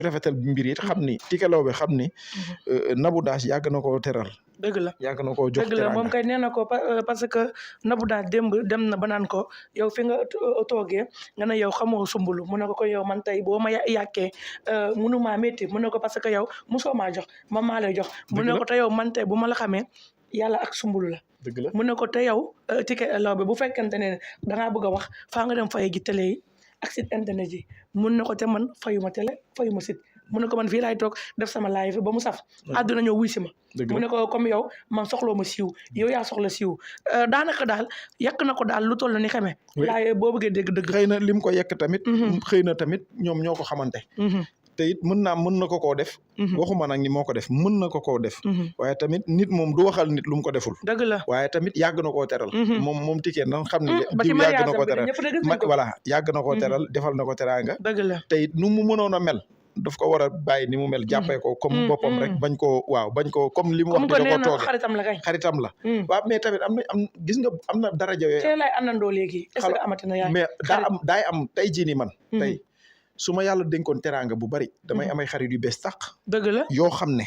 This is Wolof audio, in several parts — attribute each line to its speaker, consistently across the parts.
Speaker 1: rafetal mbir yi xam ni tikeloo bi xam ni Nabou Dash yàgg na koo teral
Speaker 2: dëgg la
Speaker 1: yàgg na koo jox
Speaker 2: dëgg la moom kay nee na ko parce que Nabou Dash démb dem na ba naan ko yow fi nga toogee nga ne yow xamoo sumbulu mu ne ko yow man tey boo ma yàkkee mënumaa métti mu ne ko parce que yow mosoo maa jox man maa lay jox mu ne ko te yow man tey bu ma la xamee yàlla ak sumbulu la
Speaker 1: dëgg la
Speaker 2: mu ne ko te yow ticket law bi bu fekkente ne dangaa bëgg a wax faa nga dem faye ji télé yi ak site internet yi mun na ko te man fayuma télé fayuma site mu ne ko man fii laay toog def sama live ba mu saf àdduna ñëw wuy si ma mu ne ko comme yow man soxloo ma siiw yow yaa soxla siiw daanaka daal yàq na ko daal lu toll ni xamee laaye boo bëggee dégg dëgg
Speaker 1: xëy na lim ko yekk tamit xëy na tamit ñoom ñoo ko xamante te it mën na ko koo def waxuma nag ni moo ko def mën na ko koo def waaye tamit nit moom du waxal nit lu mu ko deful
Speaker 2: dëgg la waaye
Speaker 1: tamit yàgg na koo teral moom Tické na xam ne diw yàgg na koo teral voilà yàgg na koo teral defal na ko teraanga
Speaker 2: dëgg la
Speaker 1: te it nu mu mënoon a mel daf ko war a bàyyi ni mu mel jàppee ko comme boppam rek bañ koo comme li mu wax di da ko tooge xaritam la waaw mais tamit gis nga am na daraja yooyu
Speaker 2: tey lay àndandoo léegi est-ce que amati na yaay
Speaker 1: mais daay am tey jii ni man tey su ma yàlla dénkoon teraanga bu bari damay amay xarit yu bees tàq
Speaker 2: dëgg la
Speaker 1: yoo xam ne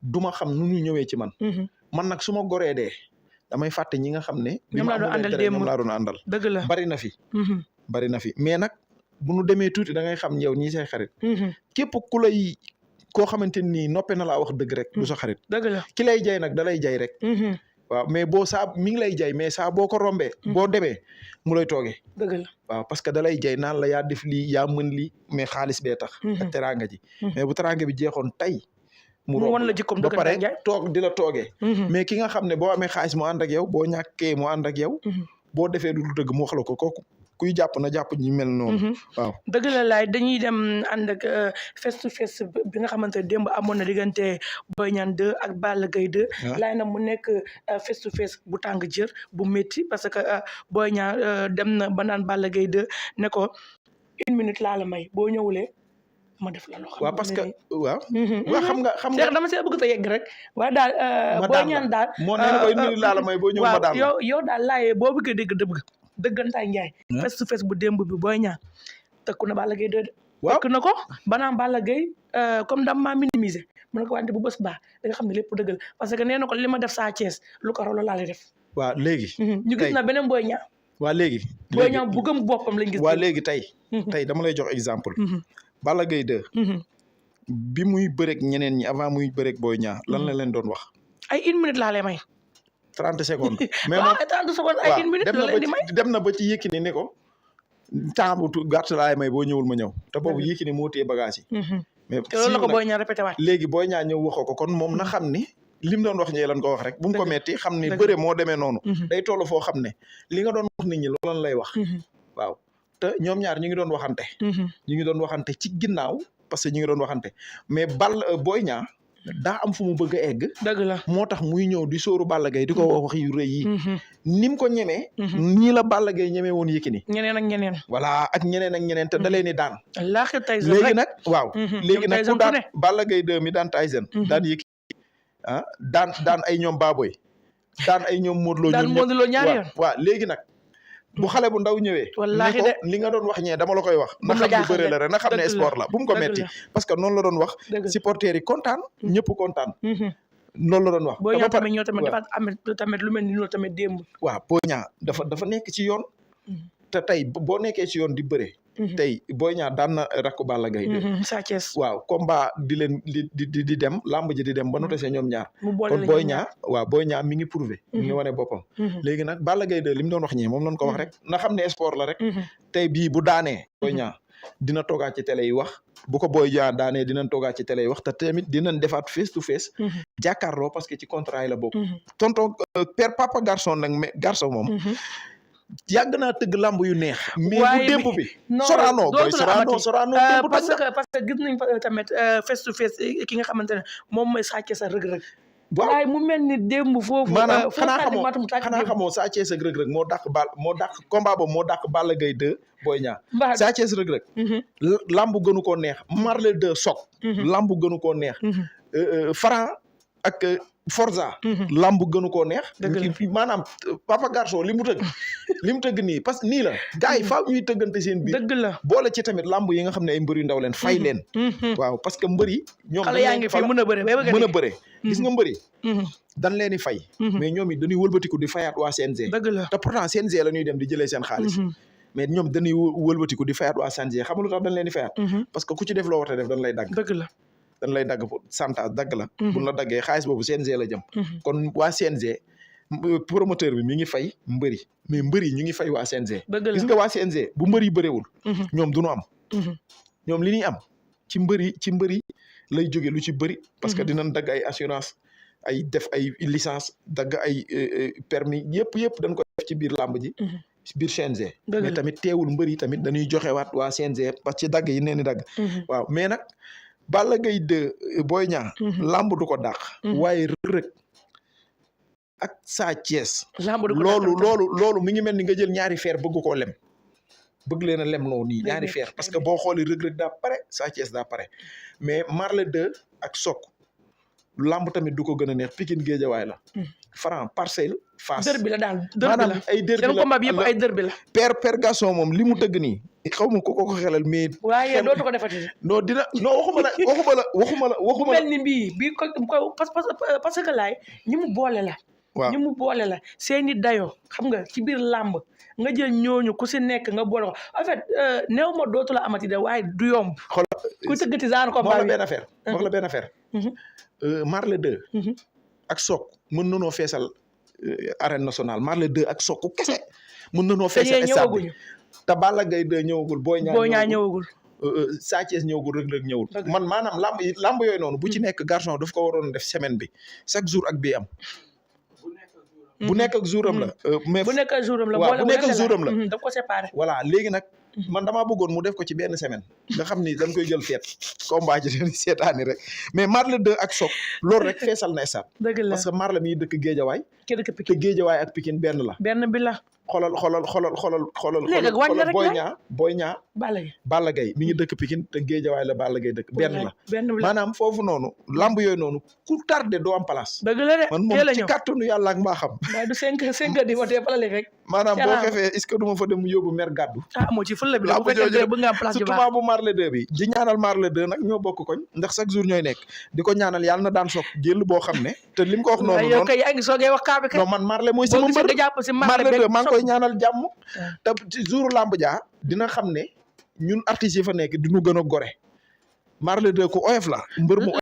Speaker 1: duma xam nu ñu ñëwee ci man man nag su ma goree dee damay fàtte ñi nga xam ne
Speaker 2: ñoom laa doon àndal
Speaker 1: dëgg la bari na fi mais nag bu nu demee tuuti da ngay xam yow ñii say xarit képp ku lay koo xamante ni noppe na laa wax dëgg rek du sa xarit
Speaker 2: dëgg la
Speaker 1: ki lay jay nag da lay jay rek waaw mais mi ngi lay jay mais saa boo ko rombee boo demee mu lay toogee
Speaker 2: dëgg la
Speaker 1: waaw parce que da lay jay naan la yaa def lii yaa mën lii mais xaalis bee tax ak teraanga ji mais bu teraanga bi jeexoon tey mu
Speaker 2: wan la jikkoom
Speaker 1: ba pare toog di la toogee mais ki nga xam ne boo amee xaalis mu ànd ak yow boo ñàkkee mu ànd ak yow boo defee du dëgg mu wax la ko kooku kuy jàpp na jàpp ñi mel noonu waaw
Speaker 2: dëgg la laay dañuy dem ànd ak face to face bi nga xamante ne démb amoon na diggante Boy Niang 2 ak Balla Gaye 2 laay na mu nekk face to face bu tàng jër bu métti parce que Boy Niang dem na ba naan Balla Gaye 2 ne ko 1 minute laa la may boo ñëwulee ma def la loo xam
Speaker 1: waaw parce que waaw xam nga
Speaker 2: dama see bëgg a yegg rek waaye daal Boy Niang daal
Speaker 1: moo nee na ko 1 minute laa la may boo ñëw ma daal
Speaker 2: yow daal laayee boo bëggee dégg dëggantaay njaay face to face bu démb bi Boy Niang tëkku na Balla Gaye 2 tëkk na ko banaan Balla Gaye comme dam maa minimiser mu ne ko wante bu bës baax da nga xam ne lépp dëgg la parce que nee na ko li ma def Sa Thiès lu ko raw la laa lay def
Speaker 1: waaw léegi
Speaker 2: ñu gis na beneen Boy Niang
Speaker 1: waa léegi
Speaker 2: Boy Niang bu gëm boppam lañ gis
Speaker 1: waa léegi tey dama lay jox exemple Balla Gaye 2 bi muy bëreeg ñeneen ñi avant muy bëreeg Boy Niang lan la leen doon wax
Speaker 2: ay 1 minute laa lay may
Speaker 1: 30 secondes mais
Speaker 2: moom 30 secondes ay 1 minute la leen di may
Speaker 1: dem na ba ci Yékini ne ko temps bu gàtt laay may boo ñëwul ma ñëw te boobu Yékini moo téye bagage yi mais
Speaker 2: te loolu la ko Boy Niang répété waat
Speaker 1: léegi Boy Niang ñëw waxoo ko kon moom na xam ni lim doon wax ñee lan ko wax rek bu mu ko metti xam ni bëre moo demee noonu day toll foo xam ne li nga doon wax nit ñi loolu lan lay wax waaw te ñoom ñaar ñu ngi doon waxante ci ginnaaw parce que ñu ngi doon waxante mais Boy Niang daa am fu mu bëgg a egg
Speaker 2: dëgg la
Speaker 1: moo tax muy ñëw di sóoru Balla Gaye di ko wax yu rëy yi ni mu ko ñemee ñii la Balla Gaye ñemee woon Yékini
Speaker 2: ñeneen ak ñeneen
Speaker 1: voilà ak ñeneen te da leen di daan
Speaker 2: léegi
Speaker 1: nag waaw léegi nag ku daan Balla Gaye 2 mi daan Tyson daan Yékini daan ay ñoom Baboy daan ay ñoom Modou Lo
Speaker 2: ñaari yoon
Speaker 1: waaw léegi nag bu xale bu ndaw ñëwee
Speaker 2: wallaahi
Speaker 1: ni ko li nga doon wax ñee dama la koy wax na xam ni bëre la rek na xam ne sport la bu mu ko metti parce que noonu la doon wax supporters yi kontaan ñëpp kontaan loolu la doon wax
Speaker 2: Boy Niang tamit ñoo tamit dafa am tamit lu mel ni loolu tamit démb
Speaker 1: waaw Boy Niang dafa nekk ci yoon te tey boo nekkee ci yoon di bëre tey Boy Niang daan na rakku Balla Gaye
Speaker 2: Sa Thiès
Speaker 1: waaw combat di leen di dem lamb ji di dem ba noté ñoom ñaar kon Boy Niang mi ngi prouvé mi ngi wane boppam léegi nag Balla Gaye 2 li mu doon wax ñi moom lañ ko wax rek na xam ne sport la rek tey bii bu daanee Boy Niang dina toogaat ci télé yi wax bu ko Boy Niang daanee dinañ toogaat ci télé yi wax te tamit dinañ defaat face to face jàkkaarloo parce que ci contrat yi la bokk tonton père papa garçon nag mais garçon moom yàgg naa tëgg lamb yu neex. mais bu démb bi. Sorano
Speaker 2: parce que gis nañ tamit face to face ki nga xamante ne moom mooy Sa Thiès Reug Reug. waaye mu mel ni démb foofu.
Speaker 1: maanaam xanaa xamoo Sa Thiès ak Reug Reug moo dàq combat boobu moo dàq Balla Gaye 2 Boy Niang. Sa Thiès Reug Reug. lamb gënu koo neex Marley 2 Sok. lamb gënu koo neex. Franc ak Forza. lamb gënu koo neex.
Speaker 2: dëgg
Speaker 1: maanaam Papa Garçon li mu tëgg nii parce que nii la gars yi faaw ñuy tëggante seen biir.
Speaker 2: dëgg la
Speaker 1: boole ci tamit lamb yi nga xam ne ay mbër yu ndaw leen fay leen. waaw parce que mbër yi. ñoom
Speaker 2: xale yaa ngi fi mën a bëre
Speaker 1: mën a bëre. gis nga mbër yi. dañ leen di fay. mais ñoom it dañuy wëlbatiku di fayaat waa CNG.
Speaker 2: dëgg la
Speaker 1: te pourtant CNG la ñuy dem di jëlee seen xaalis. mais ñoom dañuy wëlbatiku di fayaat waa CNG xam nga lu tax dañ leen di fayaat. parce que ku ci def loo war a def dañ lay dagg.
Speaker 2: dëgg la
Speaker 1: dañ lay dagg santage dagg la. buñ la daggee xaalis boobu CNG la jëm. kon waa CNG promoteur bi mi ngi fay mbëri mais mbëri ñu ngi fay waa CNG.
Speaker 2: dëgg la
Speaker 1: gis nga waa CNG bu mbëri bëreewul. ñoom du ñu am. ñoom li ñuy am ci mbëri lay jóge lu ci bëri. parce que dinañ dagg ay assurance ay def ay licence dagg ay permis yëpp dañ ko def ci biir làmb ji. biir CNG. mais tamit teewul mbëri tamit dañuy joxewaat waa CNG parce que dagg yi nee ni dagg. waaw mais nag Balla Gaye 2 Boy Niang. làmb du ko dàq. waaye Reug ak Sa Thiès. loolu mi ngi mel ni nga jël ñaari feer bëgg koo lem. bëgg leen a lem noonu nii ñaari feer parce que boo xoolee Reug daa pare Sa Thiès daa pare mais Marley 2 ak Sokh lamb tamit du ko gën a neex Pikine Guédiawaye la. Franc Parcelles Fass.
Speaker 2: dër bi la daal dër bi la
Speaker 1: maanaam ay dër bi la
Speaker 2: seen combat bi yëpp ay dër bi la.
Speaker 1: Père Gasson moom li mu tëgg nii. xaw ma ko xelal mais.
Speaker 2: waaye dootu ko defati.
Speaker 1: non waxuma la.
Speaker 2: mel ni bii ko parce que laay ñi mu boole la.
Speaker 1: waaw
Speaker 2: ñi mu boole la seeni dayoo xam nga ci biir làmb nga jël ñooñu ku si nekk nga boole ko en fait néew ma dootu la amati de waaye du yomb.
Speaker 1: xoolal
Speaker 2: ku tëggati genre combat bi
Speaker 1: wax la benn affaire. Marley 2. ak Sokh mën nanoo feesal arène nationale Marley 2 ak Sokh kese. mën nanoo feesal stade bi te Balla Gaye 2 ñëwagul Boy Niang ñëwagul. Sa Thiès ñëwagul Reug Reug ñëwul. maanaam lamb yooyu noonu bu ci nekk garçon daf ko waroon def semaine bi chaque jour ak bii am. bu nekk ak jouram la. mais
Speaker 2: bu nekk ak jouram la
Speaker 1: waaw bu nekk ak jouram la.
Speaker 2: daf ko séparé.
Speaker 1: voilà léegi nag man damaa bëggoon mu def ko ci benn semaine. nga xam ni dañ koy jël feet combat ji dañuy seetaani rek mais Marley 2 ak Sokh loolu rek feesal na stade.
Speaker 2: dëgg la
Speaker 1: parce que Marley mi dëkk Guédiawaye.
Speaker 2: ki dëkk
Speaker 1: te
Speaker 2: Pikine
Speaker 1: Guédiawaye ak Pikine benn la.
Speaker 2: benn bi la.
Speaker 1: xoolal Boy Niang Balla Gaye mi ngi dëkk Pikine te Guédiawaye la Balla Gaye dëkk benn la. maanaam foofu noonu lamb yooyu noonu ku tardé doo am place.
Speaker 2: dëgg la de
Speaker 1: man moom ci kàttanu yàlla ak mbaa xam.
Speaker 2: waaye du 5 di wootee fële rek.
Speaker 1: maanaam boo xefee est-ce que du ma fa dem yóbbu mer gàddu.
Speaker 2: moo ci fële bi la bu fekkee bëgg nga am place ju baax
Speaker 1: surtout bu Marley 2 bi di ñaanal Marley 2 nag ñoo bokk koñ ndax chaque jour ñooy nekk di ko ñaanal yàlla na daan Sokh jël boo xam ne te lim ko wax noonu
Speaker 2: yow kay yaa ngi soogee wax kaa bi kay
Speaker 1: non man Marley mooy sama mbër Marley 2 maa ngi koy ñaanal jàmm te ci jouru lamb jaa dina xam ne ñun artistes yi fa nekk diñu gën a gore Marley 2 ku oyof la mbër mu